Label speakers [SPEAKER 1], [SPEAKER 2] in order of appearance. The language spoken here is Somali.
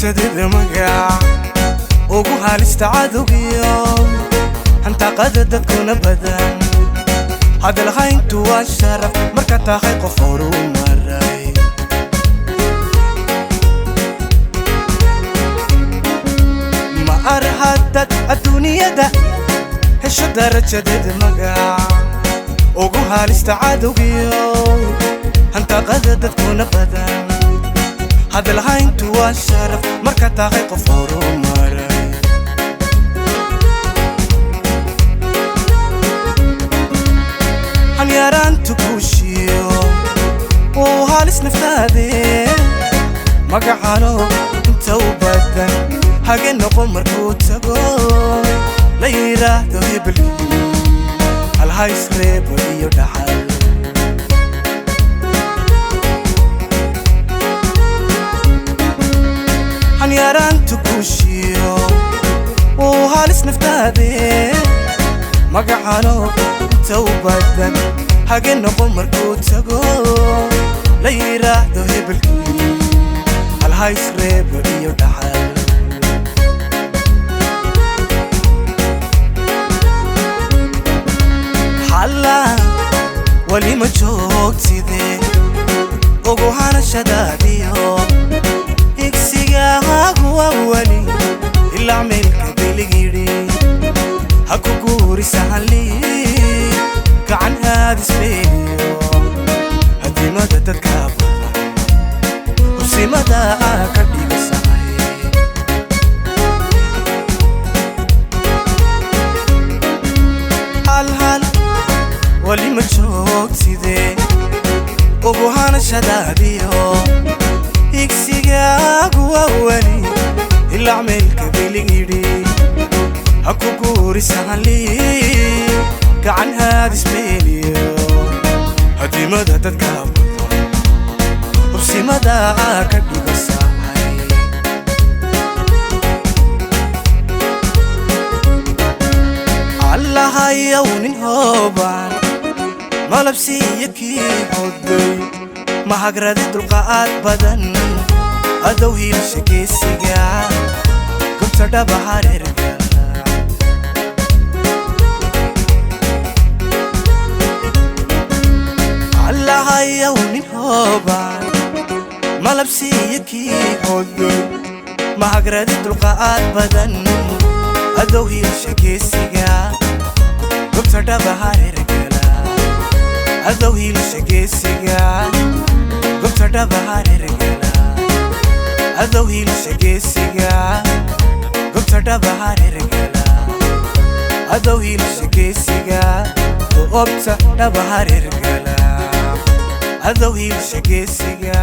[SPEAKER 1] darajadeeda magac ugu halista cadowgiyo hantaqada dadkuna badan hadalhayntu waa sharaf marka tahay qof horumaray ma arhadad adduunyada hesho darajadeeda magac ugu halista cadowgiyo hantaqada dadkuna badan hadalhayntu waa sharaf marka tahay qof horumaray yaraantu kuushiyo uu halis naftaade magacano inta u badan hage noqo markuu tago la yidhaahdo hebelkii halhays reebo iyo dhaxal yaraantu kuushiyo uu halis naftaade magacano inta u badan hage noqo markuu tago la yidhaahdo hebelkii halhays reebo iyo dhaxal xalla weli ma joogtide ugu hanashadaadiyo higsigaagu waa weli ilaa meelka beligidhi ha ku guurisahanlii gacan haadisbeeliyo hadimada dadka badan hubsimada ka dhigasahay halhal weli ma joogtide ugu hanashadaadiyo higsigaagu waa weli ilaa meelka beligidhi ha ku guurisahanlii gacan haadisbeeliyo hadimada dadka badan hubsimada ka dhigasahay allahayow nin hoobaan malabsiiyo kii hoday mahagradi dulqaad badan adow hiilsha geesiga gobta dhaba hareerga allahayow nin hoobaan malabsiiyo kii hoday mahagradi dulqaad badan adow hiilsha geesiga gobta dhaba hareergala adow hiilsha geesiga gobta dhaba hareergala adow hiilsha geesiga gobta dhaba hareergala adow hiilsha geesiga goobta dhaba hareergala adow hiilsha geesiga.